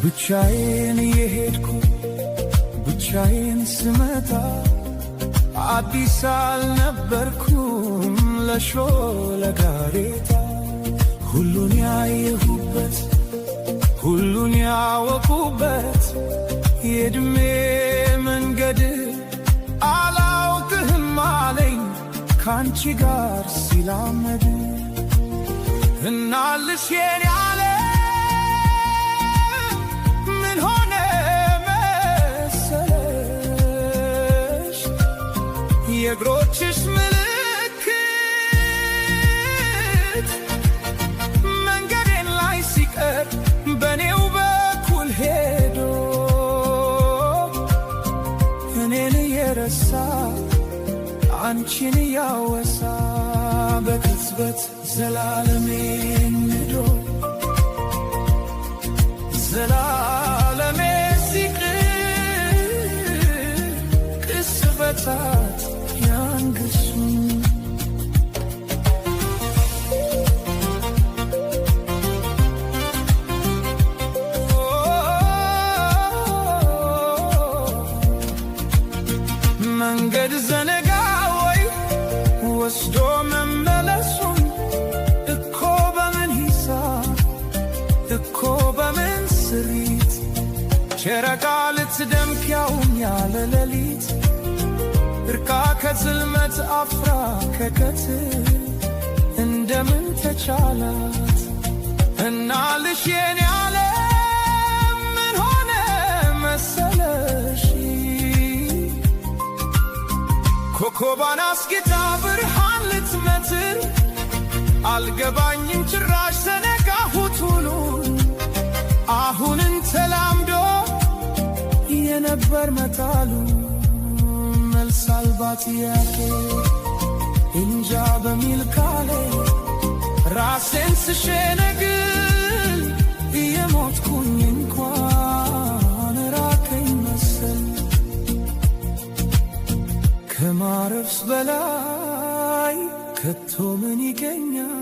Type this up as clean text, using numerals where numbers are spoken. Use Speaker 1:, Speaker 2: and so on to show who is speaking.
Speaker 1: ብቻዬን እየሄድኩ ብቻዬን ስመጣ አዲስ አልነበርኩም ለሾለ ጋሬጣ። ሁሉን ያየሁበት፣ ሁሉን ያወቁበት የዕድሜ መንገድ አላውቅህም አለኝ ካንቺ ጋር ሲላመድ። እናልሽ የኔ ዓለም፣ ምን ሆነ መሰለሽ? የእግሮችሽ ምልክት መንገዴን ላይ ሲቀር በኔው በኩል ሄዶ እኔን እየረሳ አንቺን እያወሳ በቅጽበት ዘላለሜን ንዶ ዘላለሜ ሲቅር ቅጽበታት ያንግሱን። መንገድ ዘነጋ ወይ ወስዶ መመለሱን? እኮ በምን ሂሳብ፣ እኮ በምን ስሪት ጨረቃ ልትደምቅ ያውም ያለ ሌሊት እርቃ ከጽልመት አፍራ ከቀትር እንደምን ተቻላት? እና ልሽ የኔ ዓለም፣ ምን ሆነ መሰለሽ? ኮከቧን አስጊጣ ብርሃን ልትመትር አልገባኝም ጭራሽ ዘነጋሁት ሁሉን። አሁንን ተላምዶ የነበር መጣሉ መልስ አልባ ጥያቄ እንጃ በሚል ቃሌ ራሴን ስሸነግል እየሞትኩኝ እንኳን ራቀኝ መሰል። ከማረፍስ በላይ ከቶ ምን ይገኛል?